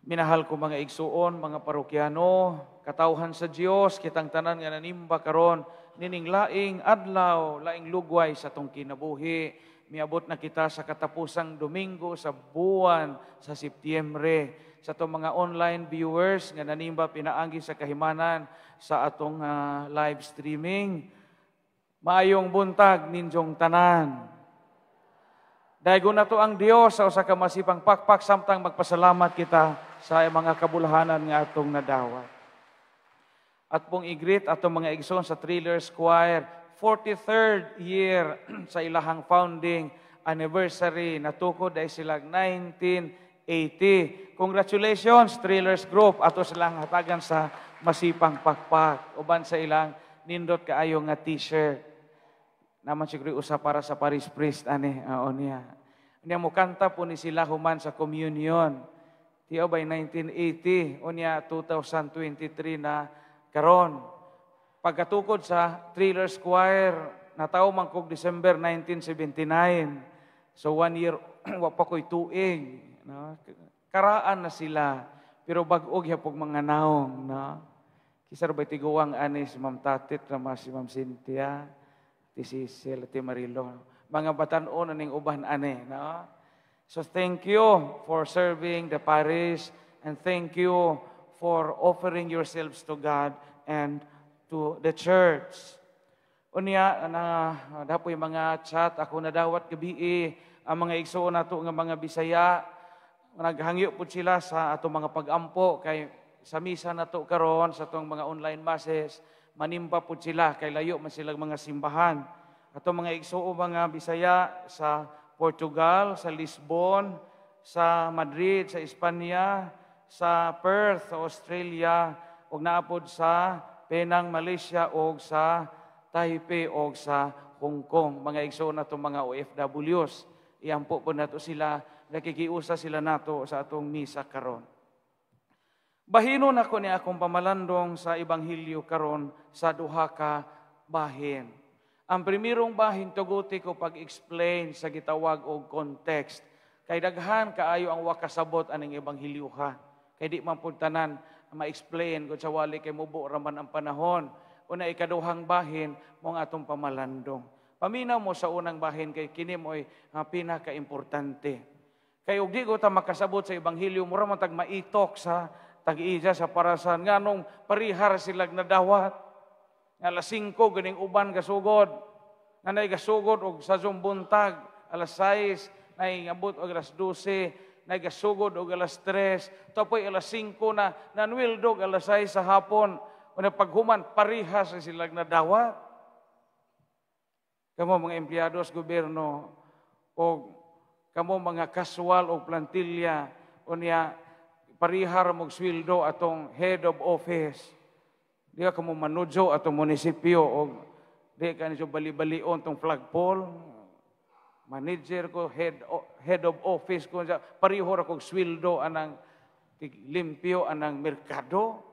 Minahal ko mga igsuon, mga parokyano, katawhan sa Dios, kitang tanan nga nanimba karon nining laing adlaw, laing lugway sa atong kinabuhi. Miabot na kita sa katapusang Domingo sa buwan sa Setyembre. Sa atong mga online viewers nga nanimba pinaagi sa kahimanan sa atong live streaming, maayong buntag ninyong tanan. Daygon nato ang Dios sa usa ka masipang pakpak samtang magpasalamat kita sa mga kabulhanan nga atong nadawat. Ato pong i-greet atong mga igsoon sa Thrillers Choir, 43rd year sa ilahang founding anniversary. Natukod ay sila 1980. Congratulations, Thrillers Group. Ato silang hatagan sa masipang pakpak uban sa ilang nindot kaayo nga T-shirt. Naman siguro usa para sa parish priest ani. Oo niya. Unya mokanta po ni sila human sa communion. Tiyo by 1980, unya 2023 na karon. Pagkatukod sa Thrillers Choir, natawo man kog December 1979. So one year, wa pa ko'y tuig. No? Karaan na sila, pero bag-o gyapon mga naong. No? Kinsa ra ba tiguang ani? Si Ma'am Tatit ra, si Ma'am Cynthia, ti Cecil, ti Marilo. Mga batan-on na ning uban ani. No? So thank you for serving the parish and thank you for offering yourselves to God and to the church. Unya na dapoy mga chat ako nadawat gabii, ang mga igsoon nato nga mga Bisaya, naghangyo pud sila sa atong mga pagampo kay sa misa nato karon, sa atong mga online masses, manimba pud sila kay layo man sila mga simbahan. Atong mga igsoon mga Bisaya sa Portugal, sa Lisbon, sa Madrid, sa Espanya, sa Perth, sa Australia, ug naapod sa Penang, Malaysia, ug sa Taipei ug sa Hong Kong. Mga igsoon nato mga OFWs, iampo po nato sila, nakikiusa sila nato sa atong misa karon. Bahino nako ni akong pamalandong sa ebanghelyo karon sa duha ka bahin. Ang primerong bahin, tuguti ko pag-explain sa gitawag og context. Kay daghan kaayo ang wakasabot aning ebanghelyo ha. Kay di man pud tanan ma-explain kung sa wali kay mubo raman ang panahon. Una, ikaduhang bahin mo ang atong pamalandong. Paminaw mo sa unang bahin kay kini mo'y pinaka-importante. Kay og di ko ta makasabot sa ebanghelyo, mura man tag maitok sa tag-iya sa parasan nganong parihar silag nadawat. Nga alas 5 ganing uban gasugod. Nga nay gasugod og sa buntag alas 6, nay abot og alas 12, nay gasugod og alas 3, tapoy alas 5 na nanwildog alas 6 sa hapon. Una paghuman parihas silag nadawat. Kamo mga empleyado sa gobyerno o kamo mga casual o plantilla, unya parihar mog sweldo atong head of office. Di ka kamo manudyo atong munisipyo o di ka niyo bali-balion tong flagpole. Manager ko, head of office ko, pareho ra kog sweldo anang limpyo anang merkado.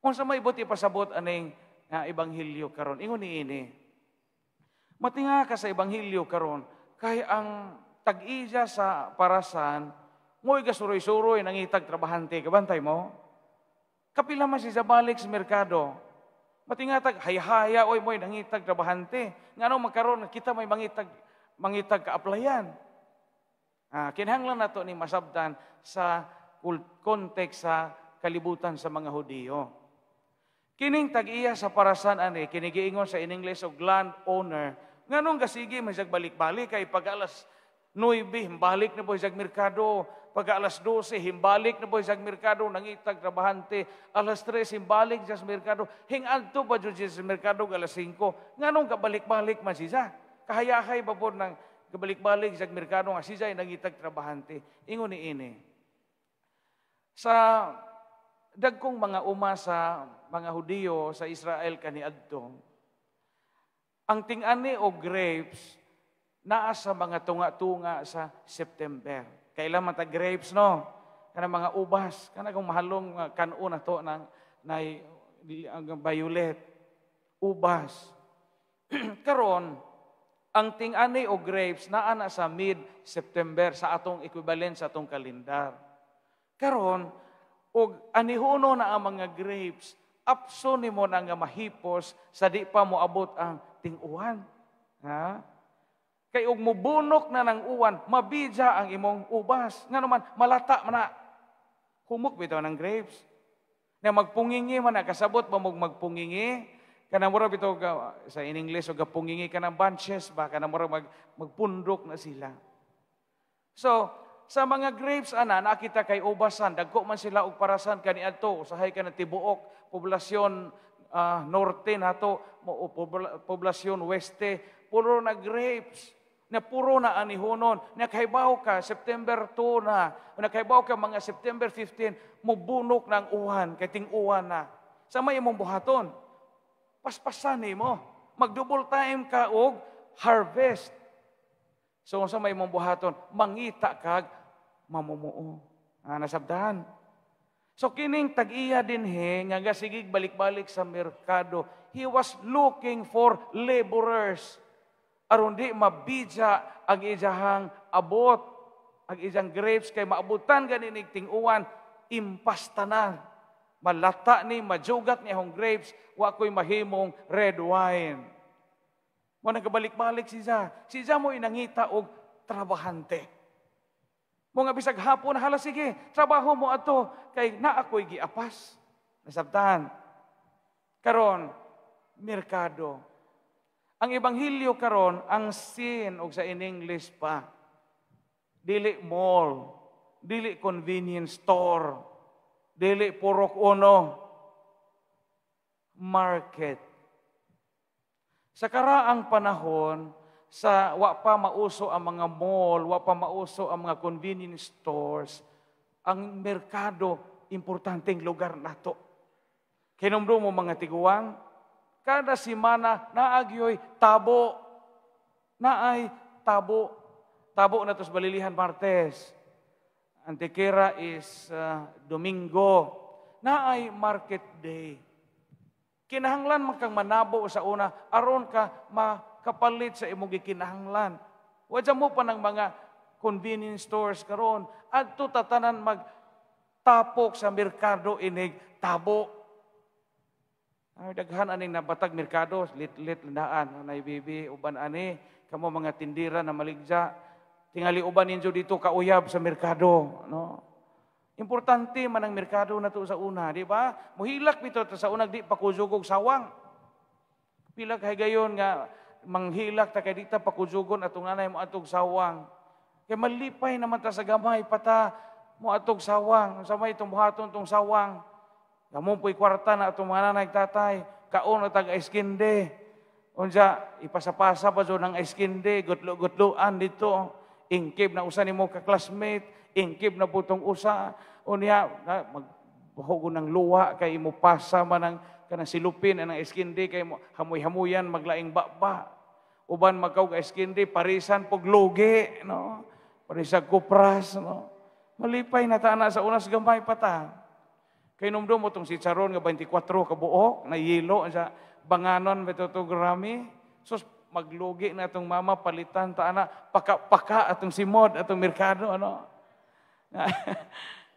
Unsa may buti pasabot aning nga ebanghelyo karon? Ingon ni ini. Matinga ka sa ebanghelyo karon kay ang tag-iya sa parasan mo'y gasuroy-suroy nangitag trabahante. Kabantay mo? Kapila man siya balik sa merkado. Matingatag hayhaya oy mo'y nangitag trabahante. Ngano magkaron kita may mangitag ka-applyan. Kinahanglan nato ni masabtan sa context sa kalibutan sa mga Hudiyo. Kining tag-iya sa parasan ani, kini giingon sa in English og land owner. Nganong gasige man siyag balik-balik? Kay pag alas 9 himbalik na po siyag merkado, pag alas 12 himbalik na po siyag merkado nangitag trabahante, alas 3 himbalik siya sa merkado, hingadto pa jud siya sa merkado alas 5. Nganong kabalik-balik man siya? Kahayahay ba po ng kabalik-balik sa merkado nga siya ay nangitag trabahante? Ingon ni ini. Sa dagkong mga uma sa mga Hudiyo sa Israel kaniadto, ang ting-ani o grapes naa sa mga tunga-tunga sa September. Kailan man ta grapes, no? Kana mga ubas, kana kung mahalong kanon na to ng nay ang violet ubas. Karon, ang ting-ani o grapes naa na sa mid-September sa atong equivalent sa atong kalendar. Karon, og anihuno na ang mga grapes, apso nimo na nga mahipos sa di pa moabot ang ting-uwan. Ha? Kay og mubunok na ng uwan, mabidya ang imong ubas. Nga naman, malata man na. Humok bitaw ng grapes. Na magpungingi man na, kasabot ba mong magpungingi? Kanang mura bitaw sa in English og pungingi kanang bunches ba, kanang mura magpundok na sila. So, sa mga grapes ana nakita kay ubasan, dagko man sila og parasan kaniadto, usahay ka na tibuok poblasyon norte nato mo poblasyon weste, puro na grapes na puro na anihonon. Nakahibaw ka September 2 na, nakahibaw ka mga September 15 mobunok ng uwan kay ting-uwan na. Sa may imong buhaton, paspasan nimo, mag-double time ka og harvest. So sa may imong buhaton, mangita kag mamumuo. Nasabdan. So kining tag-iya dinhi nga gasigig balik-balik sa merkado, he was looking for laborers aron di mabidya ang iyahang abot, ang iyang grapes, kay maabutan gani nig ting-uwan, impasta na. Malata ni, majugat ni ahong grapes, wa ko'y mahimong red wine. Mo nagabalik-balik siya. Siya mo inangita og trabahante. Mo nga bisag hapon, hala sige, trabaho mo ato kay naa ko'y giapas. Nasabtan. Karon, merkado. Ang ebanghelyo karon ang scene og sa in English pa. Dili mall, dili convenience store, dili Purok Uno, market. Sa karaang panahon, sa wa pa mauso ang mga mall, wa pa mauso ang mga convenience stores, ang merkado importanteng lugar nato. Kinumdum mo, mga tiguang, kada simana naagyoy tabo. Naay tabo. Tabo na to sa Balilihan, Martes. Antequera is Domingo. Naay market day. Kinahanglan man kang manabo sa una aron ka makapalit sa imong gikinahanglan. Wa mo pa ng mga convenience stores karon. Adto tatanan magtapok sa merkado inig tabo. Ay, daghan aning nabatag merkado, lit-lit landaan, nay bibi, uban ani, kamo mga tindira na maligja, tingali uban ninyo dito kauyab sa merkado, no? Importante man ang merkado na to sa una, di ba? Muhilak bito to sa una, di pa kuzugog sawang. Pila kay gayon nga manghilak ta kay di ta pakuzugon atong nanay mo atog sawang. Kay malipay naman ta sa gamay pata mo atog sawang. Sa may tumuhaton tong sawang. Kamo po'y kwarta na atong mga nanay tatay, kaon na tag ice candy. Unsa ipasapasa pa jud ang ice candy, gutlo-gutloan dito. Ingkib na usa nimo ka classmate, ingkib na putong usa. Unya magbahogo ng luwa kay imo pasa man ang kanang silupin ang ice candy kay mo hamoy-hamoyan maglaing baba. Uban magkaog ice candy, parisan pog lugi, no? Parisag kupras, no? Malipay na ta na sa unas, gamay pa ta. Kay numdum mo tong si Charon nga 24 ka buok na yelo sa banganon bitaw to grami. Sus, maglugi na atong mama, palitan ta ana, paka-paka atong simod atong merkado, ano.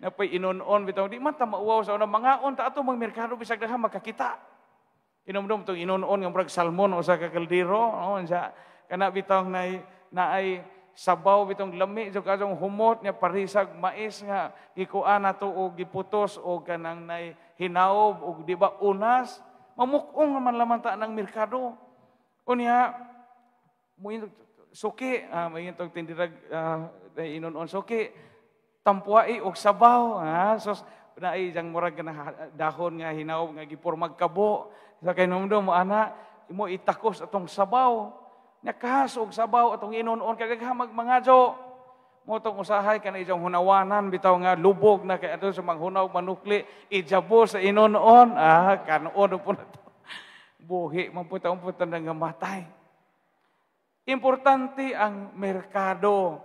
Napay inon-on bitaw, di man ta mauwaw sa una, mangaon ta ato mga merkado bisag daghan makakita. Inomdom tong inon-on nga murag salmon usa ka kaldero, no, sa kana bitaw nay naay sabaw bitong lami jud kadtong humot nga parisag mais nga gikuan nato og giputos og kanang nay hinaob og di ba unas, mamuk-ong naman laman ta ng merkado. Unya mo suki, may tong tindirag inon-on, suki tampuai og sabaw, ha, sos naay jang murag kana dahon nga hinaob nga gipormag kabo sa kay mo ana imo itakos atong sabaw. Nakahas og sabaw atong inon-on kay daghan magmangadyo. Mo tong usahay kana ijang hunawanan bitaw nga lubog na kay adto sa manghunaw manukli ijabo sa inon-on, kanuon po na to. Buhi man po taong po nga matay. Importante ang merkado.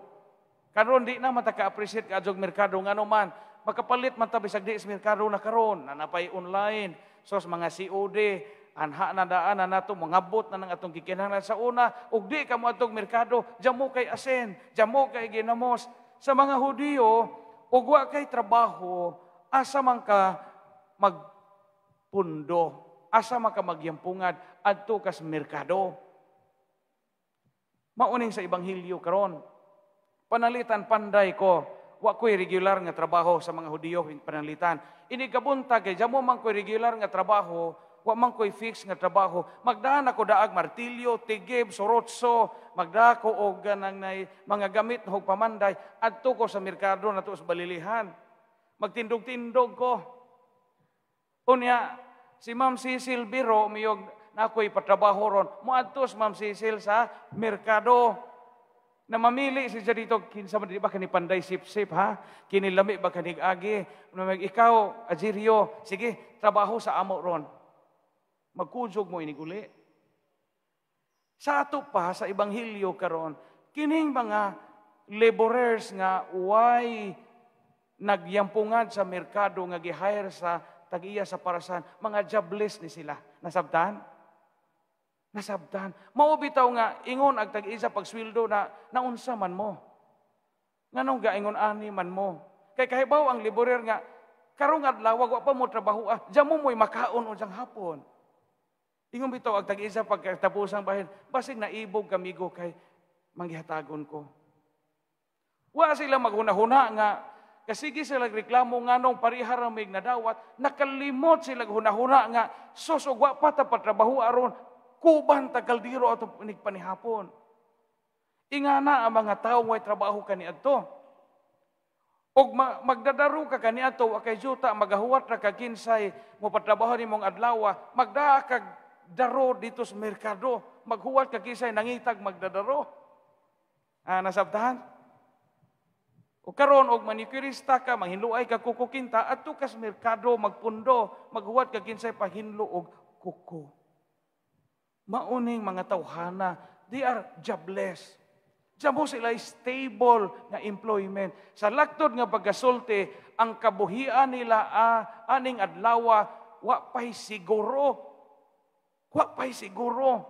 Karon di na man ta ka-appreciate kaadtog merkado, ngano man makapalit man ta bisag di sa merkado na karon, na napay online. So sa mga COD, anha na daan na nato, mangabot na ng atong gikinahanglan. Sa una, ug di ka mo atong merkado, jamo kay asin, jamo kay ginamos. Sa mga Hudiyo, ug wa kay trabaho, asa man ka magpundo, asa man ka magyampungan, adto ka sa merkado. Mauning sa Ebanghelyo karon. Panalitan panday ko, wa ko'y regular nga trabaho sa mga Hudiyo panalitan. Ini kabuntag kay jamo man ko'y regular nga trabaho, wa man ko'y fix nga trabaho. Magdaan ako daag martilyo, tigib, sorotso, magdaa ko og ganang nay mga gamit og pamanday, adto ko sa merkado nato sa Balilihan. Magtindog-tindog ko. Unya, si Ma'am Cecil Biro, miyog na ako'y patrabaho ron, moadto si Ma'am Cecil sa merkado. Na mamili siya dito, kinsa man di ba kani panday sip-sip ha? Kini lami ba kanig agi? Ikaw, Ajirio, sige, trabaho sa amo ron. Magkujog mo iniguli. Sa ato pa, sa Ebanghelyo karon, kining mga laborers nga way nagyampungan sa merkado nga gi-hire sa tag-iya sa parasan, mga jobless ni sila. Nasabtan? Nasabtan. Mao bitaw nga ingon ang tag-iya pagsweldo na naunsa man mo. Nganong gaingon ani man mo? Kay kahibaw ang laborer nga karong adlaw wa pa mo trabaho, jamo mo'y makaon unsang hapon. Ingon bitaw ang tag-isa pagkatapusang bahin, basig naibog kamigo kay manggihatagon ko. Wa sila maghunahuna nga kasige sila reklamo nganong pareha ra mig nadawat, nakalimot sila hunahuna nga sus og wa pa ta patrabaho aron kuban ta kaldero ato panihapon. Ingana ang mga tawo way trabaho kaniadto. Og magdadaro ka kaniadto wa kay juta, magahuwat ra ka kinsay mo patrabaho nimong adlaw, magdaa kag daro dito sa merkado, maghuwat ka kinsay nangitag magdadaro. Nasabtahan? O karon og manicurista ka, manghinluay ka kukukinta, adto ka sa merkado magpundo, maghuwat ka kinsay pahinlo og kuko. Mauning mga tawhana, they are jobless. Diyan sila stable nga employment. Sa laktod nga pagkasulti, ang kabuhian nila aning adlawa, wa pa'y siguro. Wa pa'y siguro.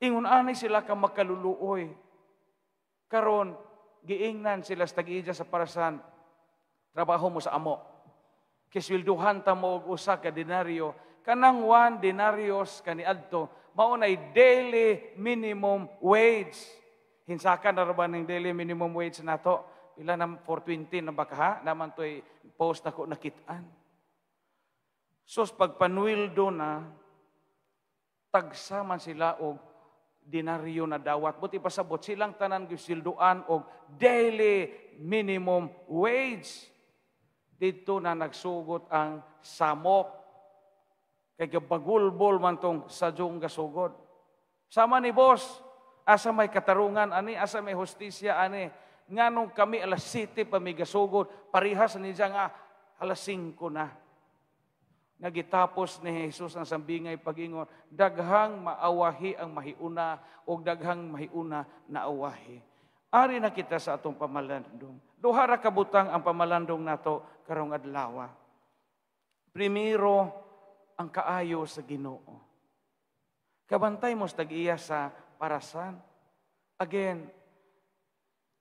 Ingon ani sila ka makaluluoy. Karon giingnan sila sa tag-iya sa parasan, trabaho mo sa amo. Kiswelduhan ta mo og usa ka denaryo, kanang 1 denarios kaniadto, mao nay daily minimum wage. Hinsakan na ra ba ning daily minimum wage nato? Pila na 420 na ba ka ha? Naman to'y post ako nakitaan. Sos pagpanuildo na, tagsa man sila og denaryo na dawat. Buti pasabot silang tanan gisilduan og daily minimum wage. Dito na nagsugot ang samok. Kay gabagulbol man tong sadyong gasugod. Sama ni boss, asa may katarungan ani, asa may hustisya ani. Nganong kami alas 7 pa may gasugod, parihas niya nga alas 5 na. Nagitapos ni Jesus ang sambingay pagingon, daghang maawahi ang mahiuna o daghang mahiuna na awahi. Ari na kita sa atong pamalandong. Duha ra ka butang ang pamalandong nato karong adlaw. Primero, ang kaayo sa Ginoo. Kabantay mo sa tag-iya sa parasan. Again,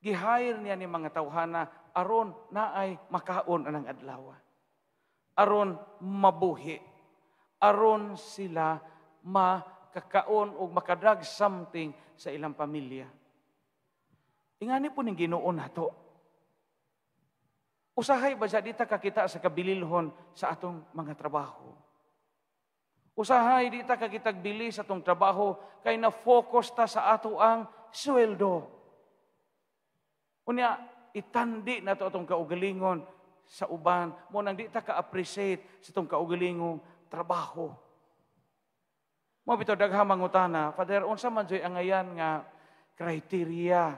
gihire niya ni mga tawhana aron naay makaon anang adlaw. Aron mabuhi. Aron sila makakaon o makadrag something sa ilang pamilya. Ingani po ning Ginoo nato. Usahay ba siya dita kakita sa kabililhon sa atong mga trabaho? Usahay dita kakitag bili sa atong trabaho kay na-focus ta sa ato ang sweldo. Unya, itandi na to atong kaugalingon sa uban, mo nang di ta ka-appreciate sa itong kaugalingong trabaho. Mo bitaw daghang mangutana, Father, unsa man joy angayan nga criteria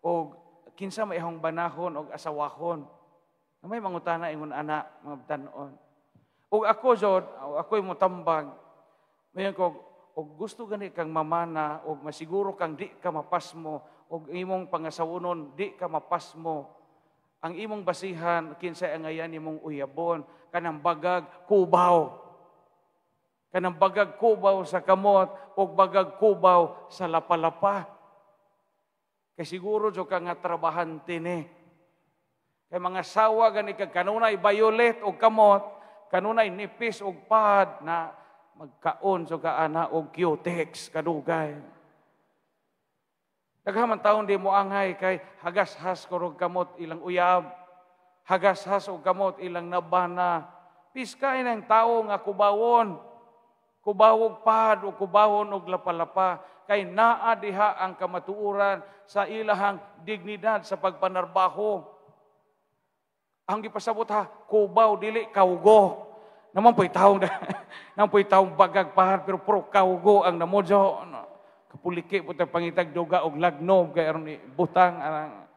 og kinsa may ihong banahon og asawahon? Na may mangutana ingon ana mga tan-on. Og ako jod, ako'y motambag. Mayon ko og gusto gani kang mamana og masiguro kang di ka mapasmo og imong pangasawonon di ka mapasmo. Ang imong basihan kinsay angayan nimong uyabon kanang bagag kubaw. Kanang bagag kubaw sa kamot og bagag kubaw sa lapalapa. Kay siguro jud ka nga trabahante ni. Kay mga sawa gani kag kanunay violet og kamot, kanunay nipis og pad na magkaon so ka ana og Cutex kadugay. Daghan man taon di mo angay kay hagas-has kurog kamot ilang uyab, hagas-has og kamot ilang nabana. Piskay ng tao nga kubawon, kubawog pad o kubawon og lapalapa kay naa diha ang kamatuoran sa ilahang dignidad sa pagpanarbaho. Ang gipasabot ha, kubaw dili kawgo. Naman po'y taong naman po'y taong bagag pahar pero puro kawgo ang namodyo. No? Kapuliki po tayo pangitag duga og lagnob kay aron butang arang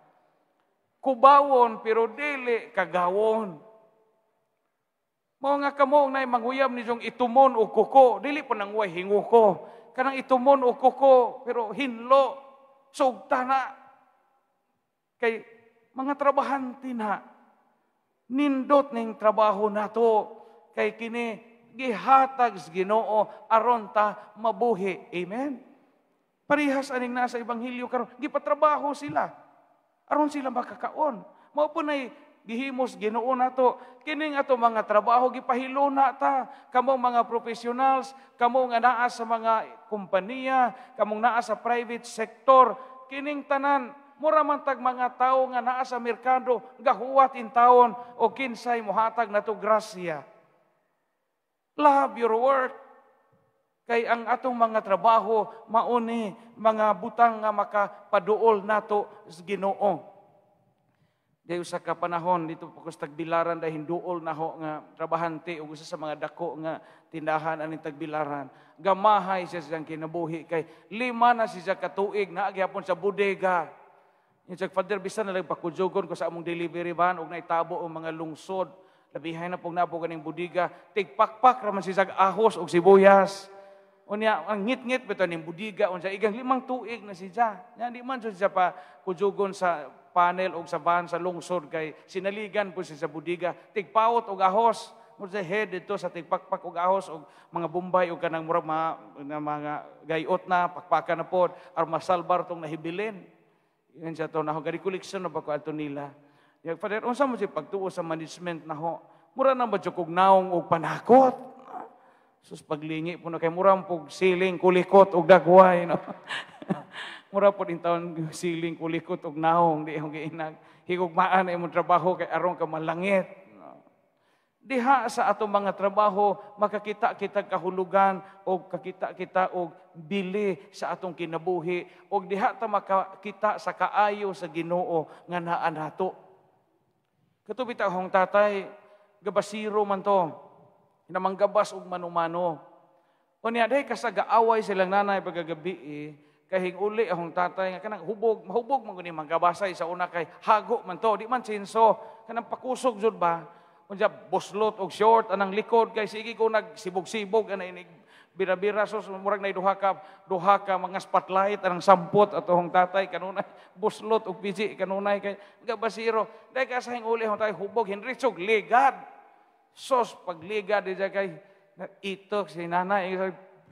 kubawon pero dili kagawon. Mao nga kamo nay manguyab ni jong itumon og kuko, dili pa nang way hinguko. Kanang itumon og kuko pero hinlo, sugta na. Kay mga trabahante na, nindot ning trabaho nato kay kini gihatag sa Ginoo aron ta mabuhi. Amen. Parehas aning nasa ebanghelyo karon, gipatrabaho sila aron sila makakaon. Mao po nay gihimos Ginoo nato kining ato mga trabaho, gipahiluna ta kamong mga professionals, kamo nga naa sa mga kompanya, kamong naa sa private sector, kining tanan mura man tag mga tawo nga naa sa merkado gahuwat in taon o kinsay mohatag nato grasya. Love your work. Kay ang atong mga trabaho mauni mga butang nga makapaduol nato sa Ginoo. Dahil usa ka panahon dito po ko sa Tagbilaran, dahil duol na ho nga trabahante ug usa sa mga dako nga tindahan aning Tagbilaran. Gamahay siya sa kinabuhi kay 5 na siya katuig na gihapon sa bodega. Yung sa Father, bisan na lang pakujugon ko sa among delivery van og naitabo ang mga lungsod. Labihay na pong napo ganing budiga. Tigpakpak raman siya ahos og sibuyas. Unya, ang ngit-ngit bitaw ning budiga unsa igang 5 tuig na siya. Nya di man jud siya pa kujugon sa panel og sa van sa lungsod kay sinaligan po siya sa budiga. Tigpawot og ahos. Mo sa head dito sa tigpakpak og ahos og mga bombay og kanang murag mga gayot na pakpakan na pod aron masalbar tong nahibilin. Yan siya to na ho, gari koleksyon na ba ko ato nila. Yan, Father, unsa mo siya pagtuo sa management na ho? Mura na ba siya kog naong og panakot? Sus, paglingi po na kay mura pog siling kulikot og dagway. No? Mura po din taon siling kulikot og naong, di akong giinag. Higugmaan na imong trabaho kay aron ka malangit. No? Diha sa atong mga trabaho, makakita kita kahulugan o kakita kita og bili sa atong kinabuhi o diha ta makakita sa kaayo sa Ginoo nga naa nato. Katubit akong tatay, gabasiro man to, namanggabas og manumano. Unya day kasagaaway silang nanay pagkagabi kahing uli akong tatay nga kanang hubog, mahubog man guni manggabasay sa una kay hago man to, di man sinso, kanang pakusog jud ba. Unya buslot og short anang likod kay sige ko nagsibog-sibog ana inig bira-bira sos murag nay duha ka mga spotlight anang sampot atohong tatay kanunay buslot og biji kanunay kay gabasiro day kasahing uli akong tatay hubog hinritsog ligad sos pagligad di kay itok si nanay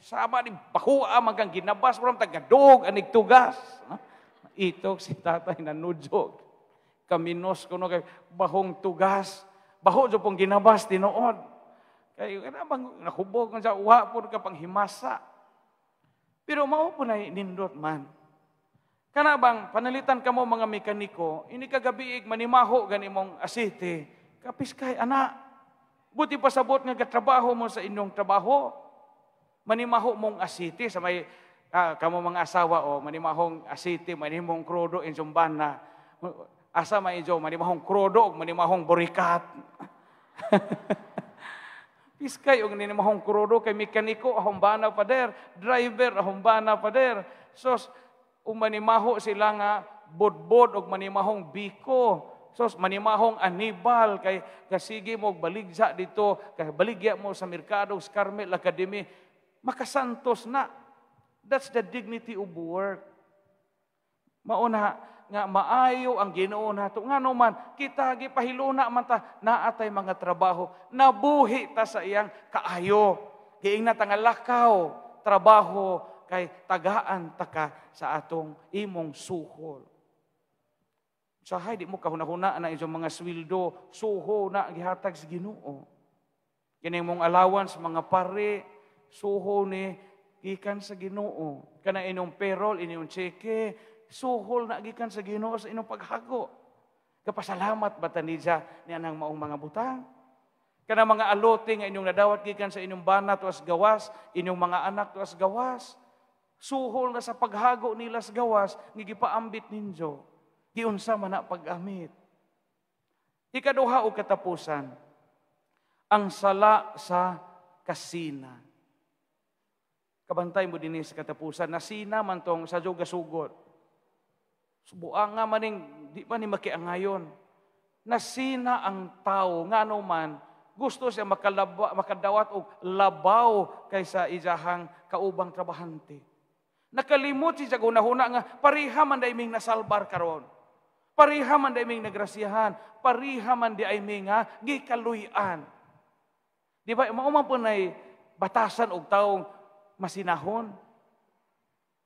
sama ni bakuha man kang ginabas murag tagadog anig tugas itok si tatay nanudjog kaminos kuno kay bahong tugas. Baho jud pong ginabas tinuod. Kay kana bang nahubog man sa uwa pud ka panghimasa. Pero mao po na nindot man. Kana bang panalitan kamo mga mekaniko, ini kagabiig manimaho gani mong asite, kapis kay ana. Buti pasabot nga gatrabaho mo sa inyong trabaho. Manimaho mong asite sa may kamo mga asawa o manimahong asite, manimong krudo inyong bana. Asa man inyo, manimahong krudo o manimahong burikat. Piskay og ninimahong krudo kay mekaniko ahong bana pader, driver ahong bana pader. Sos umanimaho sila nga bodbod og manimahong biko. Sos manimahong Anibal kay kasige mo baligya dito, kay baligya mo sa merkado sa Carmel Academy, makasantos na. That's the dignity of work. Mauna nga maayo ang Ginoo nato. Ngano man kita gipahiluna man ta naatay mga trabaho, nabuhi ta sa iyang kaayo. Giingna ta nga lakaw trabaho kay tagaan ta ka sa atong imong suhol. Sahay di mo kahuna-huna na inyong mga sweldo, suho na gihatag sa Ginoo. Kini mong allowance, mga pare, suho ni gikan sa Ginoo. Kana inyong payroll, inyong cheque, suhol na gikan sa Ginoo sa inyong paghago. Kapasalamat ba ta niya ni anang maong mga butang? Kana mga alote nga inyong nadawat gikan sa inyong bana tuas gawas, inyong mga anak tuas gawas, suhol na sa paghago nila sa gawas, nga gipaambit ninyo. Giunsa man na pag-amit. Ikaduha o katapusan, ang sala sa kasina. Kabantay mo dinhi sa katapusan, nasina man tong sa gasugod. Subuan nga maning, di pa ni makiangayon. Nasina ang tao, nga ano man, gusto siya makadawat og labaw kaysa iyahang kaubang trabahante. Nakalimot siya hunahuna nga pareha man day ming nasalbar karon. Pareha man day ming nagrasyahan, pareha man di ay ming nga gikaluy-an. Di ba mao man po nay batasan og taong masinahon?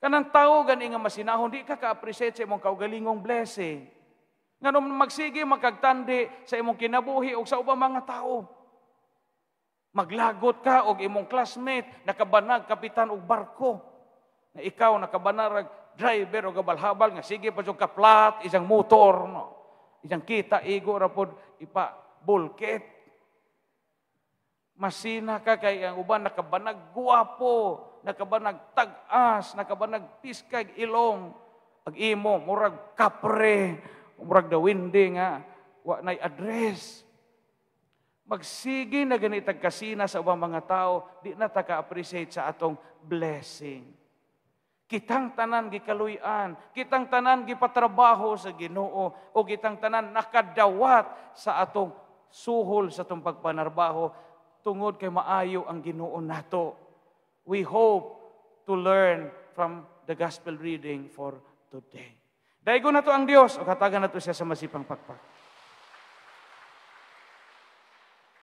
Kanang tao gani nga masinahon, di ka ka-appreciate sa imong kaugalingong blessing. Nganong magsige makagtandi sa imong kinabuhi og sa ubang mga tao. Maglagot ka og imong classmate nakabanag kapitan og barko. Na ikaw nakabanag driver og gabalhabal nga sige pa jud ka plat isang motor, no. Isang kita igo ra pod ipa bulket. Masina ka kay ang uban nakabanag guwapo, nakabanag tag-as, nakabanag piskag ilong. Ag imo murag kapre, murag dawindi nga wa nay address. Magsige na ganitag kasina sa ubang mga tao, di na ta ka-appreciate sa atong blessing. Kitang tanan gikaluy-an, kitang tanan gipatrabaho sa Ginoo, o kitang tanan nakadawat sa atong suhol sa atong pagpanarbaho tungod kay maayo ang Ginoo nato. We hope to learn from the gospel reading for today. Daygon nato ang Dios o hatagan nato siya sa masipang pakpak.